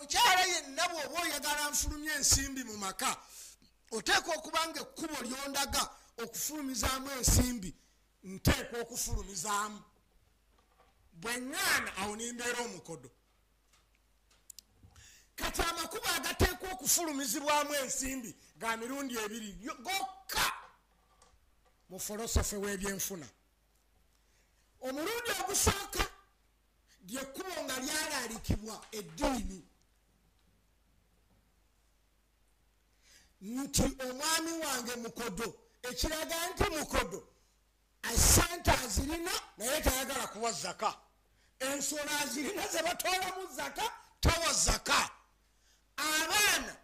Omukyala yenna bw'oba oyagala nfulumya ensimbi mu maka, oteekwa okuba nga ekkubo lyondaga okufulumizaamu ensimbi, nteekwa okufulumizaamu. Bwe ŋŋaana awo nembeera omukodo. Kati amakubo agateekwa okufulumizibwamu ensimbi ga mirundi ebiri gokka mu folosofe w'ebyenfuna. Omulundi ogusooka lyekkubo nga lyalaalikibwa eddiini, nti omwami wange mukodo, ekiraga nti mukodo esente azirina naye tayagala kuwa zaka, ensolo azirina ze batoolamu zaka tawa zaka, abaana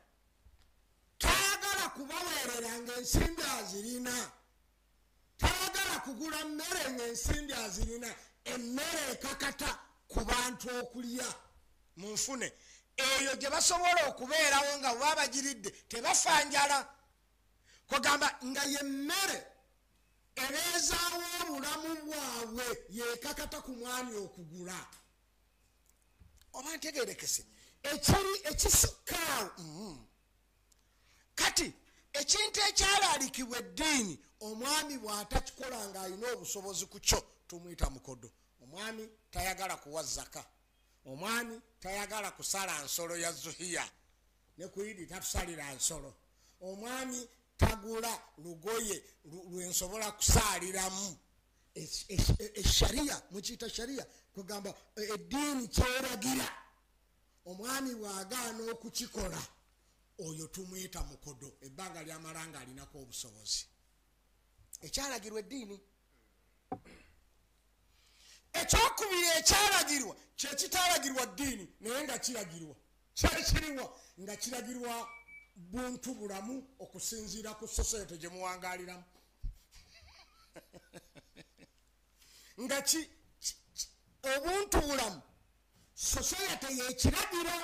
tayagala kubaweerera ng'ensimbi azirina, tayagala kugula mmere ng'ensimbi azirina. Emmere ekakata ku bantu okulya munfune eyo gye basobola okubeerawo nga bwe bagiridde tebafa njala. Kugamba nga yemmere ebeezaawo obulamu bwabwe yekakata ku mwami okugula. Oba ntegerekese ekiri ekisukkaawo. Kati ekintu ekyalaalikibwa eddiini, omwami bw'atakikola ng'alina obusobozi ku kyo, tumuyita mukodo. Omwami tayagala kuwa zaka, omwami tayagala kusala nsolo ya zuhiya, ne ku idi tatusalira nsolo, omwami tagula lugoye lwensobola kusaaliramu. Esharia mukiyita sharia, kugamba eddiini kyeragira, omwami bw'agaana okukikola oyo tumuyita mukodo ebbanga lyamala nga alinako obusobozi. Ekyalagirwa eddiini. Ekyokubiri ekyalagirwa kyekitalagirwa ddiini naye nga kiragirwa, kyekiriwa nga kiragirwa buntu bulamu okusinziira ku society gye muwangaaliramu. Nga obuntu bulamu society yekiragira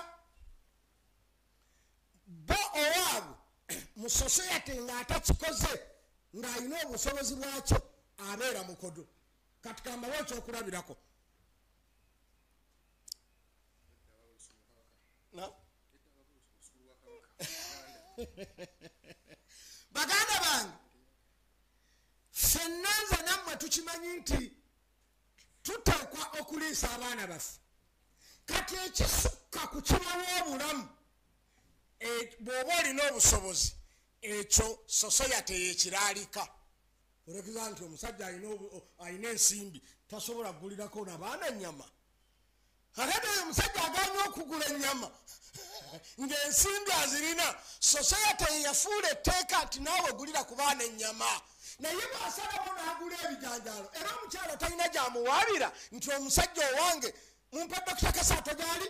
bo owaabwe mu society ng'atakikoze ng'alina obusobozi bwakyo abeera mukodo. Kati kambawo ekyokulabirako. Baganda bange, ffenna nze nammwe tukimanyi nti tuteekwa okuliisa abaana baffe. Kati ekisukka ku kibawo obulamu, bw'oba olina obusobozi, ekyo society yekiraalika. Olekeza nti omusajja alina ensimbi tasobola kugulirako nabaana nnyama. Kakati oyo omusajja agaanye okugula ennyama ng'ensimbi azirina, society yeyafuula etteeka nti naawe gulira ku baana ennyama. Naye bw'asalawo n'agula ebijanjaalo, era omukyala talina gy'amuwaabira nti omusajja owange mumpe Dokita Kasaato gy'ali.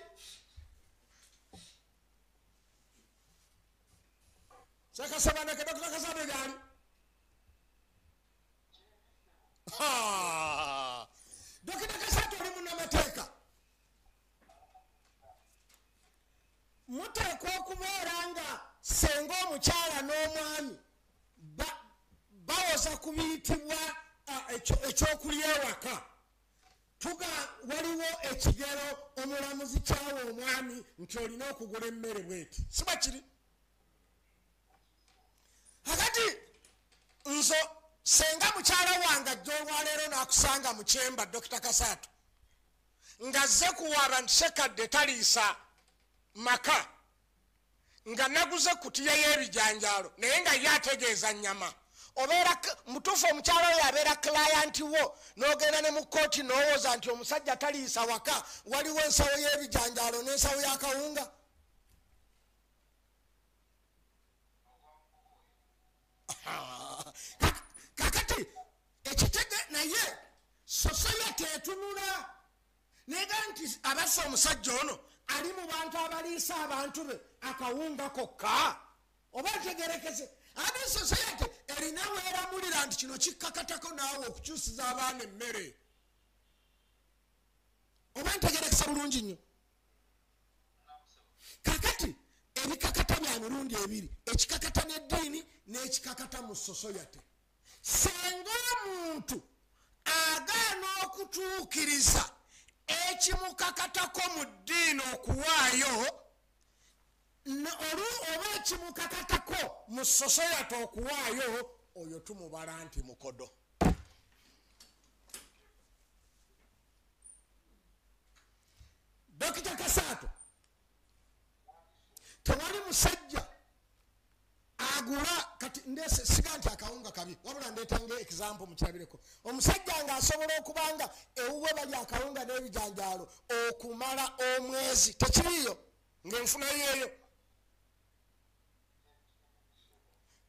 Sekasebaneke Dokita Kasaato gy'ali. Dokita Kasaato oli munnamateeka. Muteekwa okubeera nga senga omukyala n'omwami bawoza ku biyitibwa ekyokulya ewaka. Tuga waliwo ekigero omulamuzi kyawa omwami nti olina okugula emmere bweti, si bwe kiri? Kakati nzo senga mukyala wange ajja olwaleero n'akusanga mu kyemba Dokita Kasaato ng'azze kuwaaba nti Sekadde taliisa maka, nga naguze kutiya y'ebijanjaalo naye nga ye ategeeza nnyama. Obeera mutuufu omukyala oyo abeera client wo, n'ogenda ne mu kkooti n'owooza nti omusajja taliisa waka, waliwo ensawo y'ebijanjaalo n'ensawo y'akawunga. Kakati ekitege naye society etunula nega nti abaffe omusajja ono ali mu bantu abaliisa abantu be akawunga kokka, oba ntegerekese. Ate society erina weeramulira nti kino kikkakatako naawe okukyusiza abaana emmere. Oba ntegerekese bulungi nnyo. Kakati ebikakata bya mirundi ebiri, ekikakata n'eddiini n'ekikakata mu society. Senga omuntu agaana okutuukiriza ekimukakatako mu ddiini okuwaayo, ekimukakatako mu society okuwaayo, oyo tumubala nti mukodo. Dokita Kasaato, tewali musajja agula kati ndese siga nti akawunga kabi, wabula ndeetanga example mukirabireko. Omusajja ng'asobola okubanga ewuwe bali akawunga n'ebijanjaalo okumala omwezi, tekiriiyo ng'enfuna yeeyo.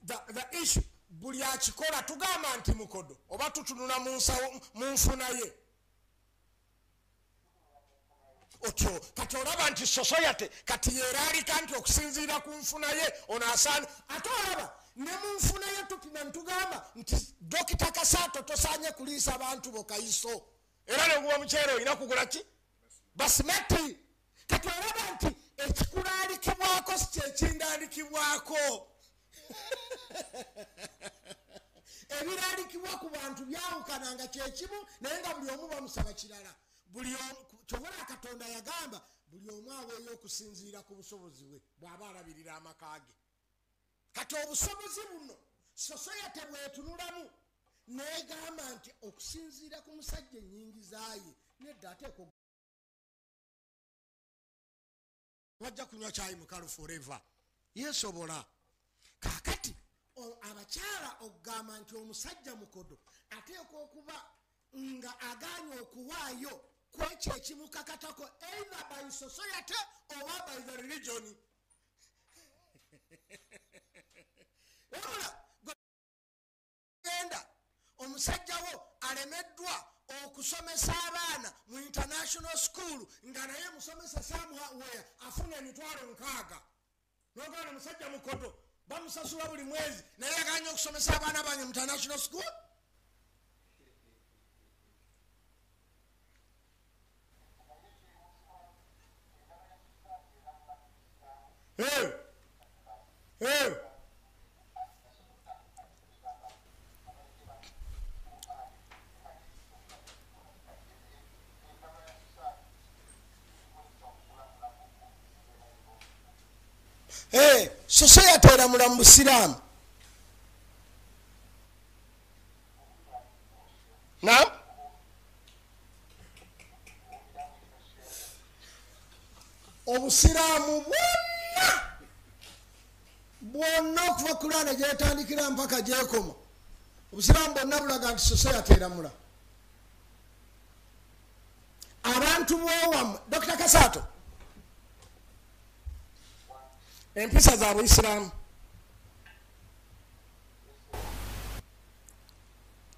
The issue, buli akikola tugamba nti mukodo oba tutunula mu nfuna ye. Otyo kati olaba nti society kati yeraalika nti okusinziira ku nfuna ye ono asaana. Ate olaba ne mu nfuna ye tupima ntugamba nti Dokita Kasaato tosaanye kuliisa abantu bo kayiso, era neguba muceere olina kugula ki basimati. Kati olaba nti ekikulaalikibwako si kyekindaalikibwako. Ebiraalikibwa ku bantu byawukana nga kyekimu, naye nga buli omu bamusaba kirala. Buli kyobula Katonda yagamba buli omu aweeyo okusinziira ku busobozi bwe bw'aba alabirira amaka ge. Kati obusobozi buno society bwetunulamu n'egamba nti okusinziira ku musajja ennyingiza ye nedda ateekwa wajja kunywa kyayi mukalu forever, yeesobola. Kaakati abakyala okugamba nti omusajja mukodo ateekwa okuba nga agaanye okuwaayo ku ekyo ekimukakatako either by society oba by the religion. Wabula genda omusajja wo alemeddwa okusomesa abaana mu international school nga naye musomesa somewhere afuna 600,000, n'ogamba omusajja mukodo bamusasula buli mwezi naye agaanye okusomesa abaana bange mu international school. Hey! Hey! Hey, society eramula mu busiraamu. Naam? Obusiraamu bwonna okuva Kulaana gyetandikira mpaka gyekoma, obusiraamu bwonna bulaga nti society eramula. Abantu b'owammwe, Dokita Kasaato, empisa za Buyisiraamu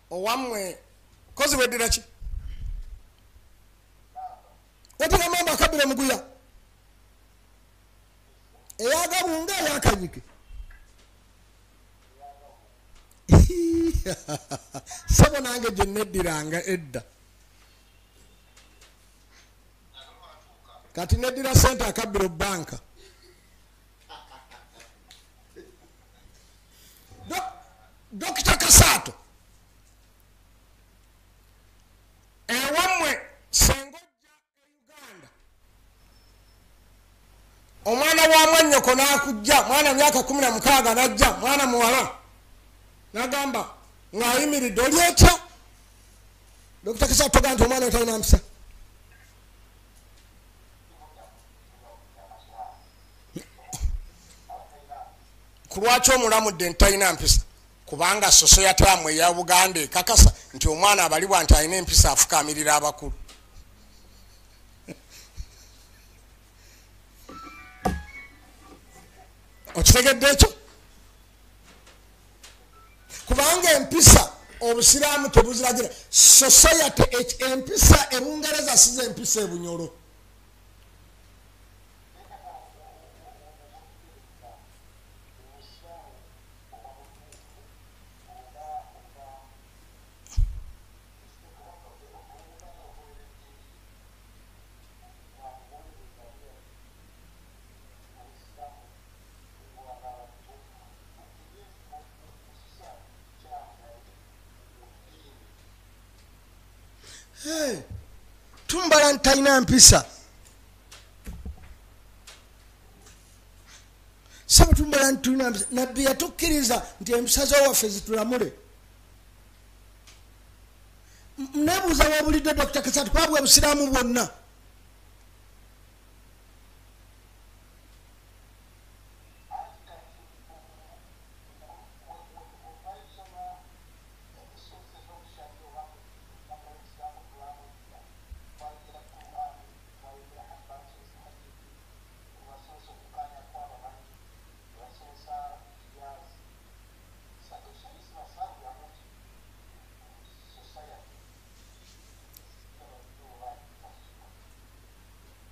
owammwe kozi weddira ki? Weddira mamba akabira muguya eyagabunga eyakanyike. Sebo nange gye neddiranga edda, kati neddira sente akabbiro banka. Dokita Kasaato, ewammwe senga ojja e Uganda omwana wa mwannyoko n'akujja, mwana myaka 16 n'ajja, mwana muwala n'agamba ng'ayimiridde oli otya? Dokita Kasaato togamba nti omwana talina mpisa. Ku lwaki omulamudde nti talina mpisa? Kubanga society yammwe eya Buganda ekakasa nti omwana abalibwa nti alina empisa afukaamirira abakulu. Okitegedde ekyo? Kubanga empisa obusiraamu tebuziragira. Society empisa e Bungereza si ze mpisa e Bunyoro. Tumbala ntalina mpisa. Saba tumbala ntulina nabbi yatukkiriza nti empisa z'owaffe zitulamule. Nebuuza wabulidde Dr. Kasatu kwabwe obusiraamu bwonna.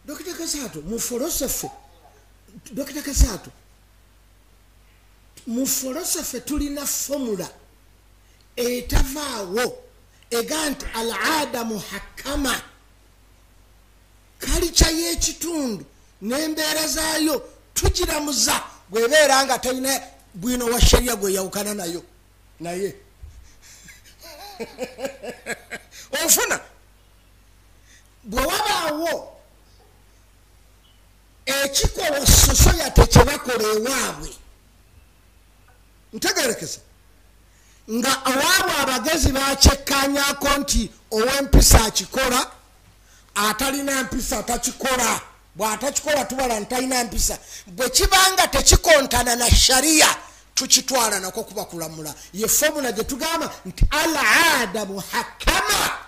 Dr. Kasato, mu philosophy, Dr. Kasato, mu philosophy tulina formula etavaawo ega nti al-aada muhakkama, kalica y'ekitundu n'embeera zaayo tugiramuza bw'ebeera nga talina bwino wa sheria gwe yawukana nayo naye ofuna bwe wabaawo ekikolwa sosoya tekibakola ewaabwe ntegerekesa nga awaabwe abagezi bakyekkaanyako nti ow'empisa akikola atalina mpisa atakikola bw'atakikola tubala ntalina mpisa bwe kibanga tekikontana na sharia tukitwala nako kuba kulamula ye formula gye tugamba nti al-aada muhakkama.